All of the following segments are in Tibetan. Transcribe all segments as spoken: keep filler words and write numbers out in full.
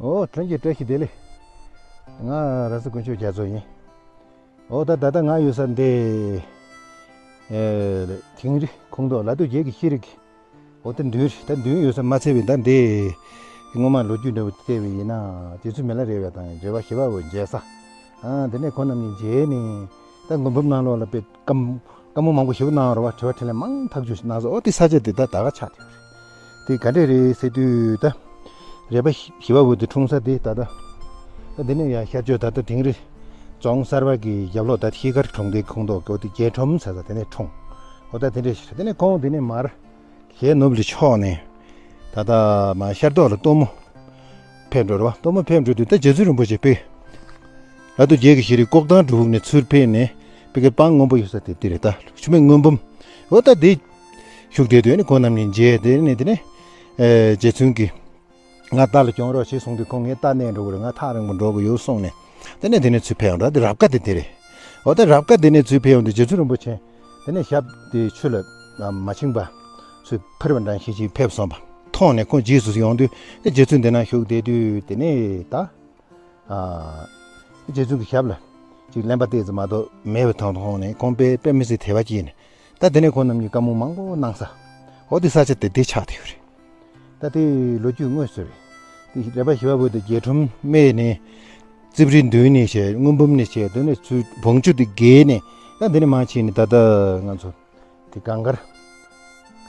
ཨོ། ལྷན་རྒྱས་བཀྲ་ཤིས་བདེ་ལེགས། ང་ར་ས་དཀོན་མཆོག་རྒྱ་མཚོ་ཡིན། ཨོ། ད་ད་ལྟ་ང་ཡོད་ས་འདི། ཨེ། དིང་རི་ཁོངས་གཏོགས་ལ་དུ་རྒྱལ་གྱི་ཤེས་རིག་ཨོ། ད་མདུན་རི་ད་མདུན་ཡོད་ས་མ་ཚད་པའི་ད་འདི། སྔོན་མ་ལོ་རྒྱུས་འདྲ་བོ་བལྟས་པ་ཡིན་ན་རྗེ་བཙུན་མི་ལ་རས་པ་དང་རས་པ་ཞི་བ་འོད་མཇལ་ས། ཨ། འདི་ནས་ཁོང་རྣམ་གཉིས་མཇལ་ནས་ད་མགོན་པོའི་ནང་ལོགས་ལ་དཔེ་བཀའ་བཀའ་མོལ་མང་པོ་ཞིག་གནང་བ་རེད་བ། དྲི་བ་དྲིས་ལན་མང་ཐག་ཆོད་ཞིག་གནང་སོང་། ཨོ། དེ་ས་ཆ་དེ་ད་ད་ག་ཆགས་དེ་རེད། དེ་ག་འདྲས་རེད་ཟེར་དུས་ད། རས་པ་ཞི་བ་འོད་དེ་འཁྲུངས་ས་དེ་ད་ལྟ། ད་དེ་ནས་ཡང་ཤར་ཕྱོགས་ད་ལྟ་དིང་རི་རྫོང་གསར་པ་གི་རྒྱབ་ལོགས་ད་ཤེལ་དཀར་གྲོང་སྡེའི་ཁོངས་གཏོགས་ཀྱི་ཨོ་དེ་རྒྱལ་ཁྲོམ་ཟེར་ས་དེ་ནས་འཁྲུངས། ཨོ། ད་དེ་འདྲས་ཞིག་རེད། དེ་ནས་ཁོང་དེ་ནས་མར། གཞལ་ནུབ་ལ་ཕྱོགས་ནས། ད་ལྟ་མར་ཤར་ཐོག་ལ་སྟོན་མོ་ཕེབས་འགྲོ་རེད་བ། སྟོན་མོ་ཕེབས་འགྲོ་དུས་ད་རྗེ་བཙུན་རིན་པོ་ཆེ་དཔེ། ལ་དུ་རྒྱལ་གྱི་ཤེས་རིག་ལྐོག་གྲུབ་ནས་ཚུར་ཕེབས་ནས་དཔེ་གི་སྤང་སྔོན་པོ་ཡོད་ས་དེ་དེ་རེད། ད་ཆུ་སྨད་སྔོན་འབུམ། འོ། ད་དེ་བཞུགས་བསྡད་དུས་ནི་ཁོང་རྣམ་གཉིས་མཇལ། དེ་ནས་དེ་ནས། ཨེ། རྗེ་བཙུན་གྱིས། ང་རྟ་ལ་སྐྱོང་རོགས་བྱེད་གསུངས་དུས་ཁོང་ངའི་རྟ་གནས་འགྲོ་གི་རེད། ང་ཐག་རིང་པོ་འགྲོ་གི་ཡོད་གསུངས་ནས། དེ་ནས་དེ་ནས་ཚུར་ཕེབས་ཡོང་འདྲ། དེ་རབ་དཀའ་དེ་དེ་རེད། འོ། ད་རབ་དཀའ་དེ་ནས་ཚུར་ཕེབས་ཡོང་དུས་རྗེ་བཙུན་རིན་པོ་ཆེ། དེ་ནས་ཞབས་དེ་ཆུ་ལ་མ་ཕྱིན་པ། ཚུར་འཕུར་བ་འདྲ་ཞིག་ཅིག་ཕེབས་སོང་བ་མཐོང་ནས་ཁོང་རྗེས་སུ་ཡོང་དུས་རྗེ་བཙུན་དེ་ན་བཞུགས་བསྡད་དུས་དེ་ནས་ད། ཨ། རྗེ་བཙུན་གྱི་ཞབས་ལ་ཅིག་གླེན་པ་ཏོག་ཙམ་མ་གཏོགས་མེད་པ་དང་མཐོང་ནས་ཁོང་དཔེ་དཔེ་མི་སྲིད་དད་པ་སྐྱེས་ནས། ད་དེ་ནས་ཁོང་རྣམ་གཉིས་བཀའ་མོལ་མང་པོ་གནང་ས། འོ། དེ་ས་ཆ་དེ་དེ་ཆགས་བསྡད་ཡོད་རེད། ད་དེ་ལོ་རྒྱུས་དངོས་སུ་རེད། དེ་རས་པ་ཞི་བ་འོད་དེ་རྒྱལ་ཁྲོམ་སྨད་ནས། རྩིབས་རི་མདུན་ནས་བྱས། སྔོན་འབུམ་ནས་བྱས། དེ་ནས་ཚུར་བོང་ཆུ་དེ་བརྒལ་ནས། ད་དེ་ནས་མར་ཕྱིན་ནས་ད་ལྟ་ང་ཚོ་དེ་གངས་དཀར།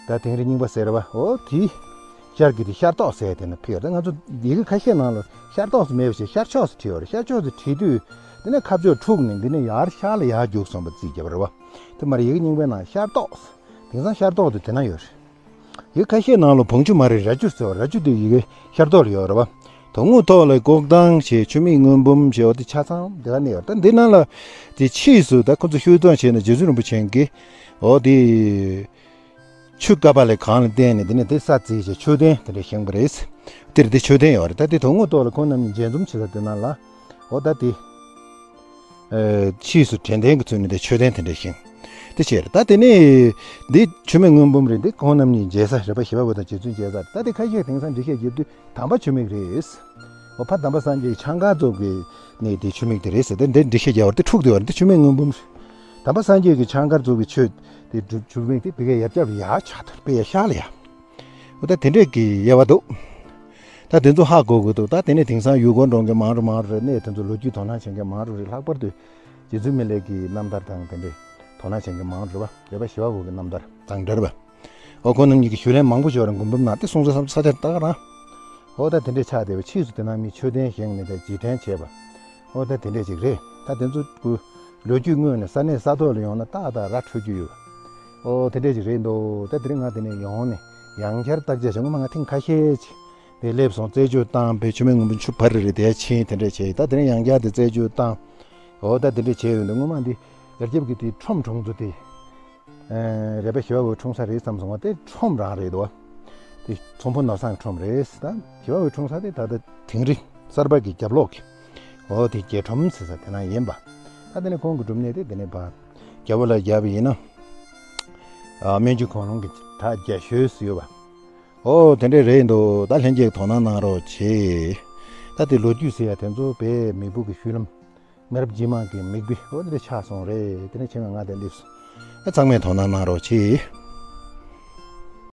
ད་དིང་རི་རྙིང་པ་ཟེར་བ། འོ། དེ་ཤར་གྱི་དེ་ཤར་ཏོག་ཟེར་དེ་ན་ཕེབས། ད་ང་ཚོ་ཡི་གེ་ཁ་ཤས་ནང་ལ་ཤར་ཏོག་ཟེར་མེད་པ་བྱས། ཤར་ཕྱོགས་ཟེར་བྲིས་ཡོད་རེད། ཤར་ཕྱོགས་ཟེར་བྲིས་དུས་དེ་ནས་ཁ་ཕྱོགས་འཁྲུགས་ནས་འདི་ནས་ཡར་ཤར་ལ་ཡར་རྒྱུགས་སོང་བ་རྩིས་བརྒྱབ་པ་རེད་བ། དེ་མར་ཡི་གེ་རྙིང་པའི་ནང་ཤར་ཏོག་ཟེར། དེང་སང་ཤར་ཏོག་དེ་དེ་ན་ཡོད་རེད། ཡི་གེ་ཁ་ཤས་ནང་ལ་བོང་ཆུ་མ་རེད། ར་ཆུ་ཟེར་བ། ར་ཆུ་དེ་ཡི་གེ་ཤར་ཏོག་ལ་ཡོད་རེད་བ། དོན་དངོས་ཐོག་ལ་ལྐོག་གྲུབ་བྱས། ཆུ་སྨད་སྔོན་འབུམ་བྱས། འོ། དེ་ཆ་ཚང་དེ་ག་ནས་ཡོད། ད་འདི་ནང་ལ་དེ་ཕྱིས་སུ་ད་ཁོ་ཚོ་ཤུལ་བཟོ་བྱས་ནས་རྗེ་བཙུན་རིན་པོ་ཆེ་གིས། འོ། དེ་ཆུ་ཀ་པ་ལའི་གངས་ལ་བརྟེན་ནས་དེ་ནས་དེ་ས་བརྩིས་བྱས་མཆོད་རྟེན་དེ་འདྲ་བཞེངས་པ་རེད། དེར་དེ་མཆོད་རྟེན་ཡོད་རེད། ད་དེ་དོན་དངོས་ཐོག་ལ་ཁོང་རྣམ་གཉིས་མཇལ་འཛོམས་བྱེད་ས་དེ་ནང་ལ། འོ། ད་དེ། ཨེ། ཕྱིས་སུ་དྲན་རྟེན་གྱི་ཚུལ་ནས་དེ་མཆོད་རྟེན་དེ་འདྲ་བཞེངས། དེ་བྱས་རེད། ད་དེ་ནས་འདི་ཆུ་སྨད་སྔོན་འབུམ་རེད། འདི་ཁོང་རྣམ་གཉིས་མཇལ་ས། རས་པ་ཞི་བ་འོད་དང་རྗེ་བཙུན་མཇལ་ས་རེད། ད་དེ་ཁ་ཤས་དེང་སང་འགྲེལ་བཤད་རྒྱབ་དུས་དམ་པ་ཆུ་སྨད་རེད། འོ། ཕ་དམ་པ་སངས་རྒྱས་ཀྱི་ཆང་དཀར་བཙུགས་པའི་ནས་དེ་ཆུ་སྨད་དེ་རེད་ཟེར། དེ་འདྲའི་འགྲེལ་བཤད་རྒྱག་པ་རེད། དེ་འཁྲུག་བསྡད་པ་རེད། དེ་ཆུ་སྨད་སྔོན་འབུམ་རེད། དམ་པ་སངས་རྒྱས་ཀྱི་ཆང་དཀར་བཙུགས་པའི་ཆུ་དེ་སྒྲུབ་ཆུ་སྨད་དེ་ཕ་གིར་ཡར་རྒྱབ་ལ་ཡར་ཆགས་ཐལ། ཕ་གིར་ཤར་ལ་ཡར། འོ། ད་དེ་འདྲས་ཀྱི་དབྱེ་བ་འདུག་ད་དེ་ཚོ་ཧ་གོ་དགོས་འདུག་ད་དེ་ནས་དེང་སང་ཡུལ་སྐོར་འགྲོ་མཁན་མང་རུ་མང་རུ་རེད། གནས་དེ་ཚོ་ལོ་རྒྱུས་དོ་སྣང་བྱེད་མཁན་མང་རུ་རེད། ལྷག་པར་དུ་རྗེ་བཙུན་མི་ལའི་གི་རྣམ་ཐར་དང་དེ་འདྲས་དོ་སྣང་བྱེད་མཁན་མང་རུ་རེད་པ། རས་པ་ཞི་བ་འོད་ཀྱི་རྣམ་ཐར་དང་འབྲེལ་བ། འོ། ཁོང་རྣམ་གཉིས་ཀྱི་ཞུས་ལན་མང་པོ་ཞིག་ཡོད་རེད། མགོན་པོའི་ནང་དེ་གསུང་ས་བསམ་ས་ཆ་ད་ག་རང་། འོ། ད་དེ་འདྲས་ཆགས་བསྡད་པ། ཕྱིས་སུ་དེ་ནང་མི་མཆོད་རྟེན་བཞེངས་ནས་དེ་རྗེས་དྲན་བྱས་པ། འོ། ད་དེ་འདྲས་ཅིག་རེད། ད་དེ་ཚོ་ལོ་རྒྱུས་དངོས་ནས་ས་གནས་ས་ཐོག་ལ་ཡོང་ན་ཏག་ཏག་ར་འཕྲོད་རྒྱུ་ཡོད། འོ། དེ་འདྲས་ཅིག་རེད་འདུག་ད་དེ་རིང་ང་དེ་ནས་ཡོང་ནས་ཡང་བསྐྱར་བརྟག་དཔྱད་བྱས། སྔོན་མ་ང་ཐེངས་ཁ་ཤས་ཅིག་དེ་སླེབས་སོང་། རྩད་གཅོད་བཏང་། བས་ཆུ་སྨད་སྔོན་འབུམ་ཆུ་བར་རེ་རེ་དེ་ཕྱིན། དེ་འདྲས་བྱས། ད་དེ་རིང་ཡང་བསྐྱར་དེ་རྩད་གཅོད་བཏང་། འོ། ད་དེ་འདྲས་བྱས་ཡོད་འདུག་སྔོན་མ་འདི་ཡར་རྒྱབ་ཀྱི་དེ་ཁྲོམ་གྲོང་ཚོ་དེ། ཨ། རས་པ་ཞི་བ་འོད་འཁྲུངས་ས་རེད་བསམ་སོང་བ། དེ་ཁྲོམ་རང་རེད་དོ། དེ་ཚོང་དཔོན་ནོར་བཟང་ཁྲོམ་རེད། ད་ཞི་བ་འོད་འཁྲུངས་ས་དེ་ད་ལྟ་དིང་རི་གསར་པ་གི་རྒྱབ་ལོགས་ཀྱི། འོ། དེ་རྒྱལ་ཁྲོམ་ཟེར་ས་དེ་ན་ཡིན་པ། ད་དེ་ནས་ཁོང་གི་སྒྲུབ་གནས་དེ་དེ་ནས་ཕར་རྒྱལ་པོ་ལ་རྒྱབ་ཡིན་ན། ཨ། སྨན་ཆུ་གངས་ལུང་གི་བྲག་རྒྱ་ཤོད་ཟེར་ཡོད་པ། འོ། དེ་འདྲས་རེད་འདུག་ད་ལྷན་རྒྱས་དོ་སྣང་གནང་རོགས་བྱེད། ད་དེ་ལོ་རྒྱུས་ཟེར་ཡ་དེ་ཚོ་བས་མི་བུ་གི་ཤུལ་ལམ། མི་རབས་རྗེས་མ་གི་མིག་དཔེ། འོ། དེ་འདྲ་ཆགས་སོང་རེད། དེ་ནས་ཕྱིན་ང་ང་དེ་སླེབས་སོང་། ཨ། ཚང་མས་དོ་སྣང་གནང་རོགས་གྱིས།